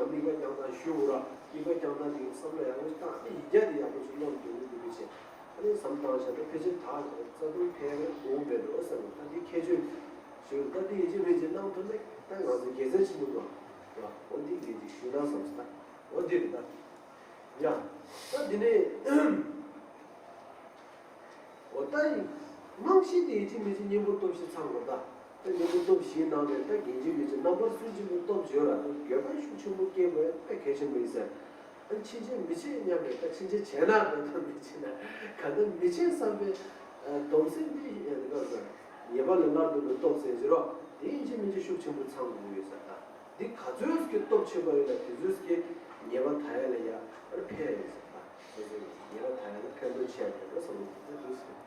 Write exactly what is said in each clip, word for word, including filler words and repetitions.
དམིགས་པ་རྐྱང་ཐང་ཞུ་དགོས་ར། དམིགས་པ་རྐྱང་ཐང་དེ་བསམ་བློ་ཡག་པོ་བཏང་ནས་ཡིག་རྒྱ་དེ་ཡག་པོ་ཞིག་ཀློག་འདོད་འདུག་གི་བྱས། ཨ་ནི་བསམ་བཏང་བྱས་ན་ཕལ་ཆེར་ད་རྩ་དོན་ཕལ་དགོངས་མེད་འགྲོ་བསམ་གི། ད་འདི་ཁྱད་ཆོས་ཞུ། ད་འདི་ཡིན་གཅིག་མིན་གཅིག་གནང་ཐུབ་ན་ད་ང་ཚོ་དགེ་མཚན་ཆེན་པོ་འདུག་ཨ། འོ་འདི་འདི་ཅིག་ཞུས་ན་བསམ་སོང་། ད་འོ་འདི་རེད་ད། ཡ། ད་འདི་ནས། འོ་ད་ཡིན། རྨང་གཞི་དེ་ཡིན་གཅིག་མིན་གཅིག་གཉེན་པོ་སྟོབས་བཞི་ཚང་དགོས་ད། ད་གཉེན་པོ་སྟོབས་བཞིའི་ནང་ནས་ད་ཡིན་གཅིག་མིན་གཅིག་རྣམ་པར་སུན་འབྱིན་པའི་སྟོབས་ཡོད་ར། ད་འགྱོད་པ་ཤུགས་ཆེན་པོ་སྐྱེ་དགོས་དཔེ་གལ་ཆེན་པོ་ཡིན་ཟེར། ཨ་ཕྱིན་ཆད་མི་བྱེད་སྙམ་པའི། ད་ཕྱིན་ཆད་བྱས་ན་འགྲོ། ད་མི་བྱེད་ན་ག་ད་མི་བྱེད་བསམ་པའི་སྡོམ་སེམས་འདི་ཡིན་ད་ཟེར། ཉེས་པ་ལས་སླར་ལྡོག་པའི་སྟོབས་ཟེར་གྱི་རོ། དེ་ཡིན་གཅིག་མིན་གཅིག་ཤུགས་ཆེན་པོ་ཚང་དགོས་ཡོད་ཟེར་ད། འདི་ག་ཚོད་ཀྱི་སྟོབས་ཆེ་བ་ཡོད་ན་དེ་ཚོད་ཀྱི་ཉེས་པ་དག་ཡ་ལ་ཡ་ཨར་ཕན་ཡོད་ཟེར་ད། སོ་སོའི་ཉེས་པ་དག་ཡ་ལ་ཕན་ཐོགས་ཆེ་བ་ཡོད་བསམ་གྱི་འདུག་ཟེར།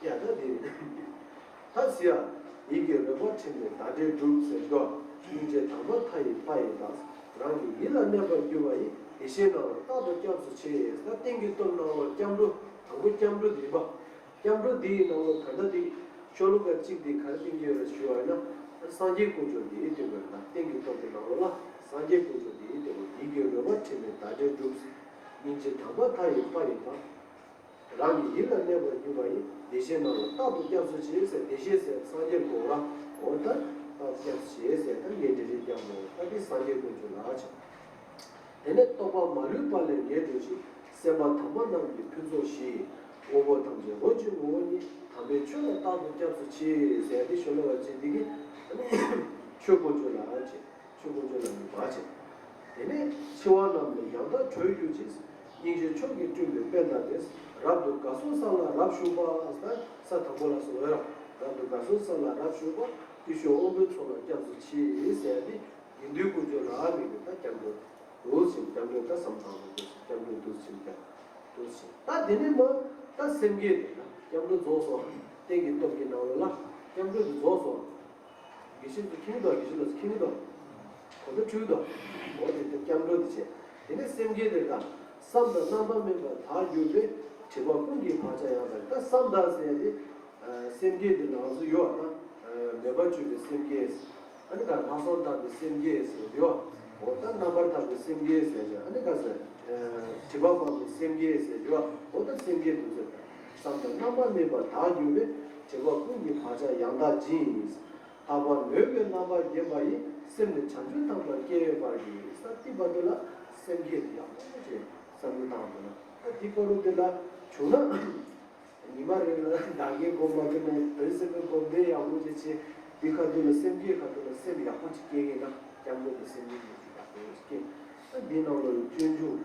ཡ་ད་འདི་རེད། ད་ཟེར་ཡ། ཡིད་ཀྱི་རོལ་པ་འཕྲེང་བས་བརྡ་འགྲེལ་སྒྲུབ་ཟེར་གྱི་འདུག་སྙིང་རྗེ་དམ་པ་མཐའ་ཡས་དཔའ་ཡི་བདག་རང་གི་ཡིད་ལ་གནས་པར་གྱུར་པ་ཡི། བདེ་གཤེགས་རྣམས་ལ་རྟག་ཏུ་སྐྱབས་སུ་མཆི། ད་རྟེན་གྱི་སྟོབས་ནང་ལོགས་སྐྱབས་འགྲོ། དང་པོ་སྐྱབས་འགྲོ་འདི་ཡིན་པ། སྐྱབས་འགྲོ་འདི་ཡི་ནང་ལོགས་ད་ལྟ་འདི་ཤོ་ལོ་ཀ་གཅིག་འདི་ག་རེ་བསྟན་གྱི་ཡོད་ཞུ་བ་ཡིན་ན། སངས་རྒྱས་དཀོན་མཆོག་འདི་ཡི་སྟོན་དགོས་ན། རྟེན་གྱི་སྟོབས་ཀྱི་ནང་ལོགས་ལ་སངས་རྒྱས་དཀོན་མཆོག་འདི་ཡི་སྟོན་དགོས། ཡིད་ཀྱི་རོལ་པ་འཕྲེང་བས་བརྡ་འགྲེལ་སྒྲུབ། སྙིང་རྗེ་དམ་པ་མཐའ་ཡས་དཔའ་ཡི་བདག་རང་གི་ཡིད་ལ་གནས་པར་གྱུར་པ་ཡི། བདེ་གཤེགས་རྣམས་ལ་རྟག་ཏུ་སྐྱབས་སུ་མཆི་ཟེར། བདེ་གཤེགས་ཟེར་སངས་རྒྱས་གོ་ར། འོ་ད་རྟག་ཏུ་སྐྱབས་སུ་མཆི་ཟེར་ད་ངས་འགྲེལ་བཤད་རྒྱག་དགོས། ད་འདི་སངས་རྒྱས་དཀོན་མཆོག་ལ་ཕྱག་དེ་ནས་རྟོག་པ་མ་ལུས་པ་ལས་ངེས་འགྲོ་ཞིང་། སེམས་དཔའ་དམ་པ་རྣམས་ཀྱི་ཕུན་ཚོགས་ཞིང་། དངོས་པོ་ཐམས་ཅད་རོ་གཅིག་ངོ་བོ་ཉིད། དམ་པའི་ཆོས་ལ་རྟག་ཏུ་སྐྱབས་སུ་མཆི་ཟེར་འདི་ཤོ་ལོ་ཀ་གཅིག་འདི་གི་ཆོས་དཀོན་མཆོག་ལ་ཕྱག་ཆོས་དཀོན་མཆོག་ལ་ནི་བག་བྱེད། དེ་ནས་འཆི་བ་རྣམས་ལས་ཡང་དག་གྲོལ་གྱུར་ཅིག་སྙིང་རྗེ་མཆོག་གིས་བསྐྲུན་པའི་དཔལ་དང་ལྡན། རབ་ཏུ་དགའ་གསོ་བསམ་ལ་རབ་ཞུགས་པ། ས་དང་པོ་ལ་སོགས་པའི་རབ་ཏུ་དགའ་གསོ་བསམ་ལ་རབ་ཞུགས་པ། བརྟུལ་ཞུགས་དབང་པོའི་ཚོགས་ལ་སྐྱབས་སུ་མཆི་ཟེར་ཏེ། དགེ་འདུན་དཀོན་མཆོག་ལ་དམིགས་པའི་ད་སྐྱབས་འགྲོ་འདུག་ཟེར། སྐྱབས་འགྲོ་ད་བསམ་བཏང་འདུག་ཟེར། སྐྱབས་འགྲོ་འདུག་ཟེར། སྐྱབས་འདུག་ཟེར། ད་དེ་ནས་མ་ད་སེམས་བསྐྱེད་དེ་ད་སྐྱབས་འགྲོ་རྫོགས་སོང་། རྟེན་གྱི་སྟོབས་ཀྱི་ནང་ལོགས་ལ་སྐྱབས་འགྲོ་དེ་རྫོགས་སོང་། དགེ་བཤེས་ཚོ་མཁྱེན་གྱི་འདུག་དགེ་བཤེས་ལགས་ཚོ་མཁྱེན་གྱི་འདུག་གོ་བརྡ་འཕྲོད་འདུག་འོ་དེ་ལྟར་སྐྱབས་འགྲོ་དེ་བྱས། དེ་ནས་སེམས་བསྐྱེད་དེ་དང་། བསམ་དང་རྣམ་པར་སྨིན་པ་དག་གྱུར་པའི། སྒྲིབ་པ་ཀུན་གྱི་བག་ཆགས་ཡང་དག་ད་བསམ་དང་ཟེར་ཡ་དེ། སེམས་བསྐྱེད་དེ་ང་ཚོ་ཡོད་ན། མོས་པ་སྤྱོད་པའི་སེམས་བསྐྱེད། ཨ་ནི་ག་ལྷག་བསམ་དག་པའི་སེམས་བསྐྱེད་ཟེར་ཡོད། འོ་ད་རྣམ་པར་དག་པའི་སེམས་བསྐྱེད་ཟེར་ཡ་ཨ་ནི་ག་ཟེར། སྒྲིབ་པ་སྤངས་པའི་སེམས་བསྐྱེད་ཟེར་ཡོད། འོ་ད་སེམས་བསྐྱེད་དེ་ཚོ་བསམ་དང་རྣམ་པར་སྨིན་པ་དག་གྱུར་པའི། སྒྲིབ་པ་ཀུན་གྱི་བག་ཆགས་ཡང་དག་འབྱིན། ལྷག་པར་མོས་པའི་རྣམ་པར་བརྒྱན་པ་ཡིས། སེམས་ནི་བྱང་ཆུབ་ཐོབ་པར་སྐྱེ་བའི་བར་གྱིས། ས་ཏི་བར་དུ་ལ་སེམས་བསྐྱེད་དེ་ཡག་པོ་བྱས་བསམ་བློ་བཏང་དགོས་ན། ད་དེ་བར་དུ་དེ་ལ་བྱུང་ན། ཉི་མ་རེ་ལ་ཟླ་བརྒྱད་སྒོམ་མ་ཐུབ་ན་བོད་སེམས་པའི་སྒོམ་བཟླས་ཡག་པོ་ཅིག་བྱས། དེ་ཁ་ཐུག་ལ་སེམས་བསྐྱེད་ཁ་ཐུག་ལ་སེམས་ཡག་པོ་ཅིག་སྐྱེ་གི་ན་སྐྱབས་འགྲོ་དང་སེམས་བསྐྱེད་ཉིད་ཀྱི་ཡག་པོ་སྐྱེ། ད་འདི་ནང་ལ་སྤྱོད་འཇུག་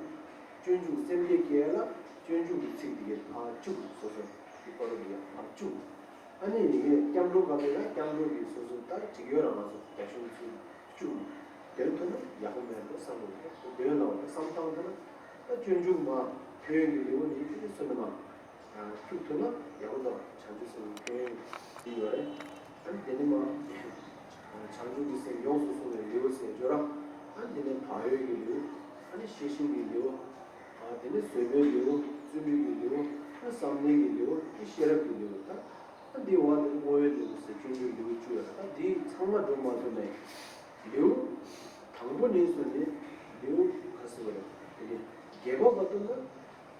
སྤྱོད་འཇུག་སེམས་བསྐྱེད་སྐྱེ་ལ་སྤྱོད་འཇུག་གི་ཚིག་འདི་གའི་ཕར་བཅུག་སོ་སོ་དེ་བར་དུ་ཡང་ཕར་བཅུག་ཨ་ནི་ཡིན་ངེས་སྐྱབས་འགྲོ་ག་ལ་ཡང་སྐྱབས་འགྲོ་གི་སོ་སོ་ད་འགྲིག་ཡོད་རང་ང་ཚོ་རྒྱ་གཞུང་ཚུལ་བཅུག་ནས་འདོན་ཐུབ་ན་ཡག་པོ་མེད་འགྲོ་བསམ་གི་འདུག་འདོན་ལ་བསམ་སྟངས་དེ་ན་ད་སྤྱོད་འཇུག་མ་ཕན་ཡོན་གྱི་ལེའུ་ནི་ཡིན་དེ་སོ་ནི་མ། བཅུག་ཐུབ་ན་ཡག་པོ་འདུག་བྱང་ཆུབ་སེམས་ཀྱི་ཕན་ཡོན་ཡོད་རེད། ཨ་ནི་དེ་ནི་མ། བྱང་ཆུབ་ཀྱི་སེམས་ཡོངས་སུ་བཟུང་བའི་ལེའུ་ཟེར་བརྗོད་ར། ཨ་ནི་དེ་ནི་བག་ཡོད་ཀྱི་ལེའུ། ཨ་ནི་ཤེས་བཞིན་གྱི་ལེའུ། དེ་ནི་བཟོད་པའི་ལེའུ། བརྩོན་འགྲུས་ཀྱི་ལེའུ། ཨ་ནི་བསམ་གཏན་གྱི་ལེའུ། ཨ་ནི་ཤེས་རབ་ཀྱི་ལེའུ་ད། ཨ་ནི་དེའི་འོག་དེ་ནི་བསྔོ་བའི་ལེའུ་ཟེར་སྤྱོད་འཇུག་ལེའུ་བཅུ་ཡོད་ར། ད་འདི་ཚང་མ་འགྲོ་མ་ཐུབ་ནས། ལེའུ། དང་པོ་ནས་བཟུང་ནས་ལེའུ་ག་ཟེར་བ་རེད་དེ་ནི་རྒྱས་པ་བར་དུ་ན།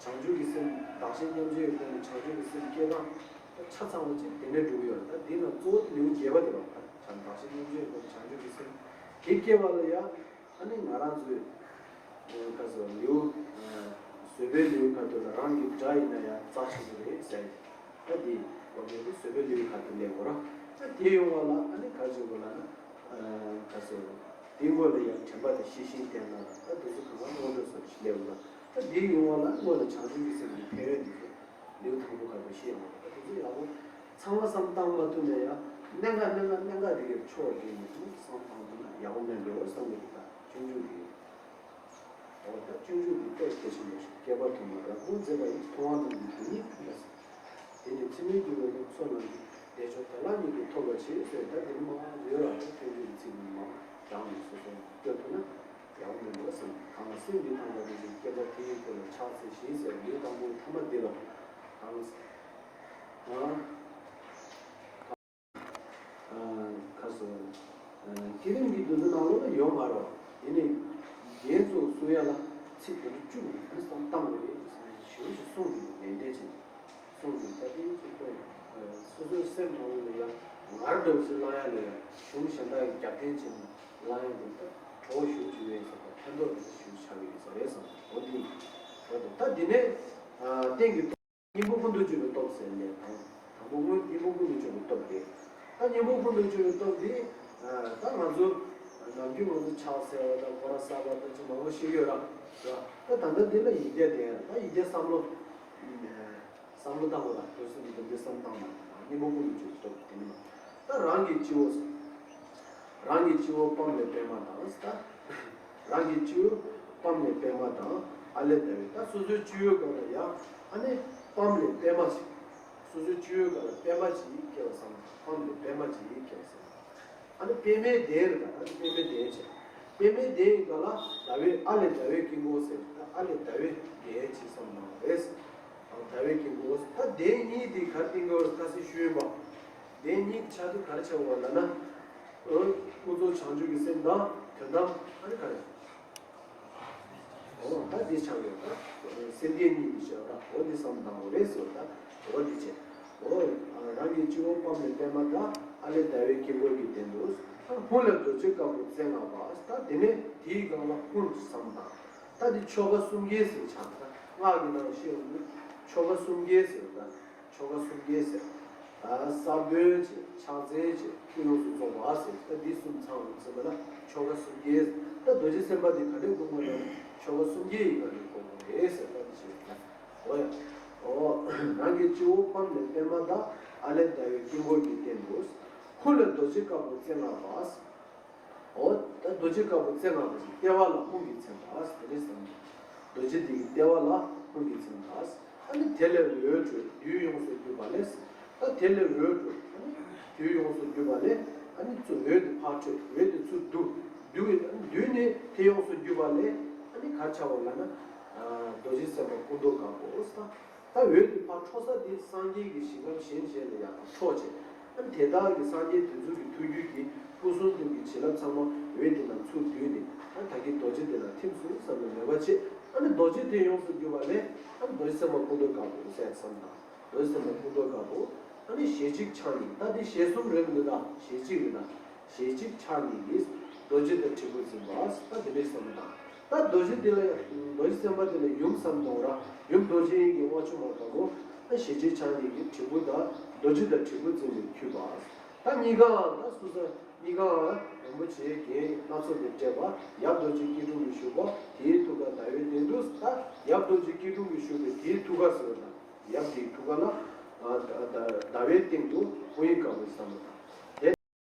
བྱང་ཆུབ་ཀྱི་སེམས་བདག་གཞན་མཉམ་བརྗེའི་སྒོ་ནས་བྱང་ཆུབ་ཀྱི་སེམས་སྐྱེ་སྟངས་ཆ་ཚང་བ་ཅིག་དེ་འདྲ་འགྲོ་གི་ཡོད་རེད། ད་འདི་ན་གཙོ་བོ་དེ་ལེའུ་བརྒྱད་པ་དེ་རེད་བ། བདག་གཞན་མཉམ་བརྗེའི་སྒོ་ནས་བྱང་ཆུབ་ཀྱི་སེམས་དེ་སྐྱེ་བ་ལ་ཡང་ཨ་ནི་ང་རང་ཚོའི་ག་ཟེར་བ་ལེའུ་བཟོད་པའི་ལེའུ་ཁ་ཐུག་ལ་རང་གི་དགྲ་ཡིན་ན་ཡང་རྩ་ཆེན་པོ་རེད་ཟེར། ད་འདི་འོ་དེ་བཟོད་པའི་ལེའུ་ཁ་ཐུག་ལས་འགོ་ར། ད་དེ་ཡོང་བ་ལ་ཨ་ནི་ག་ཅིག་དགོས་ལ་ན་ག་ཟེར་བ་དེ་སྔོན་ལ་ཡང་དྲན་པ་དང་ཤེས་བཞིན་བསྟེན་ན་ད་དེ་ཚོ་གང་ག་སྔོན་འགྲོ་སོགས་ཀྱི་ལེའུ་ལ། ད་འདི་ཡོང་བ་ལ་སྔོན་ལ་བྱང་ཆུབ་ཀྱི་སེམས་ཀྱི་ཕན་ཡོན་འདི་ཚོ་ལེའུ་དང་པོ་ཁ་ཐུག་ཤེས་ཡོང་བ་ད་དེ་ཚོ་ཡག་པོ་ཚང་མ་བསམ་བཏང་མ་ཐུབ་ན་ཡང་གནད་འགག་གནད་འགག་གནད་འགག་དེ་གའི་ཕྱོགས་དེ་ནས་བསམ་བཏང་ཐུབ་ན་ཡག་པོ་མེད་འགྲོ་བསམ་གི་འདུག་ད་སྤྱོད་འཇུག་དེ། འོ་ད་སྤྱོད་འཇུག་གི་དཔེ་གལ་ཆེན་པོ་ཞིག་སྐྱེས་པ་ཐོག་མར་རབ་དགོངས་མཛད་པ་ཡི། མཐོང་བ་རྣམས་ཀྱི་དེ་ཉིད་ཐོབ་པ་ཟེར། དེ་ནི་ཚད་མེད་འགྱུར་བའི་ལུགས་མཚོན་ན་ནི། བདེ་མཆོག་དལ་བ་ཉིད་ཀྱིས་ཐོབ་པར་བྱེད་ཟེར། ད་དེ་ནི་མ་ཡོད་ར། ད་སྤྱོད་འཇུག་གི་ཚིག་ནི་མ་རང་ནས་སོ་སོ་བསྟོད་ཐུབ་ན་ཡག་པོ་མིན་འགྲོ་བསམ། གང་ལ་སེམས་འདི་དང་བ་དེ་བཞིན་སྐྱེས་པ་དེ་ཡི་སྐོར་ལ་ཕྱག་འཚལ་ཞིང་ཟེར་ལེའུ་དང་པོའི་ཐ་མ་འདི་ལ་གང་ལ། ཨ། ཁ་སོ། བསྐྱེད་རིམ་གྱི་འདུ་འཛི་ནང་ལོགས་ལ་ཡོད་མ་རེད། དེ་ནི། ངའི་ཚོ་གསུང་ཡ་ལ་ཚིག་དེ་འདྲ་བཅུག་ནས་བསམ་བཏང་དགོས་རེད་ཟེར་ནས་ཞུ་ཞུ་གསུངས་ཏེ་ནན་ཏན་བྱས་ནས་གསུངས་ཏེ། ད་དེ་ཚོ་ཁོས་སོ་སོའི་སེམས་ནང་ལ་ཡ་ངར་འདྲ་བོ་ཞིག་བླང་ཡ་ལ་ཡ་གཞུང་གཞན་དག་གི་རྒྱབ་རྟེན་བྱས་ནས་བླང་ཡ་འདི་ད་གྲོགས་ཞུ་བཅུག་ཡོད་ཟེར་བ་ཕན་ཐོགས་རེད་ཞུ་ཆགས་ཡོད་ཟེར་རེད་བསམ། འོ་འདི་འོ་འདི་ད་འདི་ནས་རྟེན་གྱི་སྙིང་པོ་ཀུན་ཏུ་སྤྱོད་པའི་སྟོབས་ཟེར་ནས་དང་དང་པོ་སྔོན་སྙིང་པོ་ཀུན་ཏུ་སྤྱོད་པའི་སྟོབས་རེད། ད་སྙིང་པོ་ཀུན་ཏུ་སྤྱོད་པའི་སྟོབས་འདི་ད་ང་ཚོ་ནམ་རྒྱུན་ང་ཚོ་ཕྱག་འཚལ་བ་དང་སྐོར་ར་བསགས་པ་དང་ཅི་མང་པོ་ཤེས་ཡོད་ར། ད་ད་ལྟ་འདི་ལ་ཡིག་བརྒྱ་དེ་ད་ཡིག་བརྒྱ་བསམ་བློ་བསམ་བློ་བཏང་བ་དང་དུས་སུ་འདི་འདི་བསམ་བཏང་བ་དང་སྙིང་པོ་ཀུན་ཏུ་སྤྱོད་པའི་སྟོབས་དེ་ནི་མ་ད་རང་གི་སྤྱི་བོ། རང་གི་སྤྱི་བོ་པདྨ་ལས་པདྨ་དང་ད། རང་གི་སྤྱི་བོ་པདྨ་ལས་པདྨ་དང་ཨ་ལས་ཟླ་བའི་ད་སོ་སོའི་སྤྱི་བོའི་སྒང་ལ་ཡང་ཨ་ནི་པདྨ་ལས་པདྨ་ཞིག་སོ་སོའི་སྤྱི་བོའི་སྒང་ལ་པདྨ་ཞིག་སྐྱེ་བ་བསམ། པདྨ་ལས་པདྨ་ཞིག་སྐྱེ་བ་བསམ། ཨ་ནི་པདྨའི་གདན་རེད། ད་ཨ་ནི་པདྨའི་གདན་བྱས། པདྨའི་གདན་ཡི་སྒང་ལ་ཟླ་བའི་ཨ་ལས་ཟླ་བའི་དཀྱིལ་འཁོར་ཟེར། ད་ཨ་ལས་ཟླ་བའི་གདན་ཅིག་བསམ་གནང་བ་རེད། ཟླ་བའི་དཀྱིལ་འཁོར་ད་གདན་གཉིས་དེ་ག་རེ་བསྟན་དགོས་ཁ་སང་ཞུས་ཡིན་པ། གདན་གཉིས་ཆ་དུ་ག་རེ་ཆགས་པ་ལབ་ན། ཨོ། ཀུན་རྫོབ་བྱང་ཆུབ་ཀྱི་སེམས་དང་དོན་དམ་ཨ་ནི་ག་རེ། ཨོ་ད་འདི་ཆགས་ཡོད་ད། སེམས་བསྐྱེད་གཉིས་འདི་ཆགས་ཡོད་ད། འོ་འདི་བསམ་བཏང་དགོས་རེད་ཟེར་བ་ད། འོ་འདི་བྱས། ཨོ། རང་གི་སྤྱི་བོ་པདྨ་ལས་པདྨ་དང་ཨ་ལས་ཟླ་བའི་དཀྱིལ་འཁོར་གྱི་སྟེང་དུ། ཧཱུྃ་ལས་རྡོ་རྗེ་དཀར་པོ་རྩེ་ལྔ་པ། ད་དེ་ནས་དེའི་སྒང་ལ་ཧཱུྃ་བསམ་བཏང་། ད་འདི་ཆོ་ག་གསུམ་ཀའི་ཟེར་ཆགས་ད། སྔགས་ཀྱི་ནང་བཤད་ཡོང་དུས་ཆོ་ག་གསུམ་ཀའི་ཟེར་བ་ད། ཆོ་ག་གསུམ་ཀའི་ཟེར། ས་བོན་བྱས། ཕྱག་འཚལ་བྱས། སྐུ་ཡོངས་སུ་རྫོགས་པ་ཟེར། ད་འདི་གསུམ་ཚང་བའི་ཚེ་མ་ལ་ཆོ་ག་གསུམ་ཀའི་ཟེར། ད་རྡོ་རྗེ་སེམས་དཔའ་འདི་ག་འདྲས་སྒོམ་དགོས་ན་ཆོ་ག་གསུམ་ཀའི་ཡི་ག་འདྲས་སྒོམ་དགོས་རེད་ཟེར། ད་འདི་བྱས་ད། འོ་ཡ། འོ། རང་གི་སྤྱི་བོ་པདྨ་ལས་པདྨ་དང་ཨ་ལས་ཟླ་བའི་དཀྱིལ་འཁོར་གྱི་སྟེང་དུ། ཧཱུྃ་ལས་རྡོ་རྗེ་དཀར་པོ་རྩེ་ལྔ་པ། འོ། ད་རྡོ་རྗེ་དཀར་པོ་རྩེ་ལྔ་པ་ཞིག་ལྟེ་བ་ལ་ཧཱུྃ་གིས་མཚན་པ་དེ་ནས་བསམ། རྡོ་རྗེ་འདི་གི་ལྟེ་བ་ལ་ཧཱུྃ་གིས་མཚན་པ། ཨ་ནི་དེ་ལས་འོད་འཕྲོས་བདུད་ཡོངས་སུ་གྱུར་པ་ལས། ད་དེ་ལས་འོད་འཕྲོས་ཨ་ནི་བདུད་ཡོངས་སུ་གྱུར་པ་ལས། ཨ་ནི་ཚུར་འོད་དེ་ཕར་འཕྲོས། འོད་དེ་ཚུར་བསྡུ། བསྡུ་བའི་ཨ་ནི་བསྡུས་ནས་དེ་ཡོངས་སུ་གྱུར་པ་ལས། ཨ་ནི་ག་རེ་ཆགས་པ་ལབ་ན། རྡོ་རྗེ་སེམས་དཔའ་སྐུ་མདོག་དཀར་པོ་ས། ད་འོད་དེ་ཕར་འཕྲོ་ས་དེ་སངས་རྒྱས་ཀྱི་ཞིང་ཁམས་གཞན་གཞན་ལ་ཡང་འཕྲོ་བྱས། ཨ་ནི་དེ་དག་གི་སངས་རྒྱས་དེ་ཚོ་གི་ཐུགས་རྒྱུད་ཀྱི་སྐུ་གསུང་ཐུགས་ཀྱི་བྱིན་རླབས་ཚང་མ་འོད་དེ་ནང་ཚུར་བསྡུས་ནས། ཨ་ད་གིན་རྡོ་རྗེ་དེ་ལ་ཐིམ་སོང་བསམ་ནས་མོས་པ་བྱས། ཨ་ནི་རྡོ་རྗེ་དེ་ཡོངས་སུ་གྱུར་པ་ལས། ཨ་ནི་རྡོ་རྗེ་སེམས་དཔའ་སྐུ་མདོག་དཀར་པོ་ཟེར་བསམ་དང་། རྡོ་རྗེ་སེམས་དཔའ་སྐུ་མདོག་དཀར་པོ། ཨ་ནི་ཞལ་གཅིག་ཕྱག་གཉིས། ད་དེ་ཞལ་གསུམ་རེད་འདུག་ད་ཞལ་གཅིག་རེད་ད། ཞལ་གཅིག་ཕྱག་གཉིས་ཀྱིས་རྡོ་རྗེ་དང་དྲིལ་བུ་འཛིན་པ། ད་དེ་འདྲའི་བསམ་བློ་བཏང་། ད་རྡོ་རྗེ་དེ་ལ་རྡོ་རྗེ་སེམས་དཔའ་དེ་ལ་ཡུམ་བསམ་བཏང་ར། ཡུམ་རྡོ་རྗེ་ཡིན་གྱི་དབང་ཕྱུག་མ་དཀར་པོ། ད་ཞལ་གཅིག་ཕྱག་གཉིས་ཀྱིས་དྲིལ་བུ་དང་རྡོ་རྗེ་དང་དྲིལ་བུ་འཛིན་པའི་འཁྱུད་པ། ད་གཉིས་ཀའང་ད་སུ་ས་གཉིས་ཀའང་རིན་པོ་ཆེའི་རྒྱན་སྣ་ཚོགས་ཀྱིས་སྤྲས་པ། ཡབ་རྡོ་རྗེ་སྐྱིལ་ཀྲུང་གིས་བཞུགས་པ་དེའི་ཐུགས་ཀར་ཟླ་བའི་སྟེང་དུ། ད་ཡབ་རྡོ་རྗེ་སྐྱིལ་ཀྲུང་གིས་བཞུགས་པའི་དེའི་ཐུགས་ཀར་ཟེར་བ་དང་། ཡབ་དེའི་ཐུགས་ཀ་ལ། ཟླ་བའི་སྟེང་དུ་ཧཱུྃ་ཡིག་དཀར་པོའི་བསམ་པ་དང་།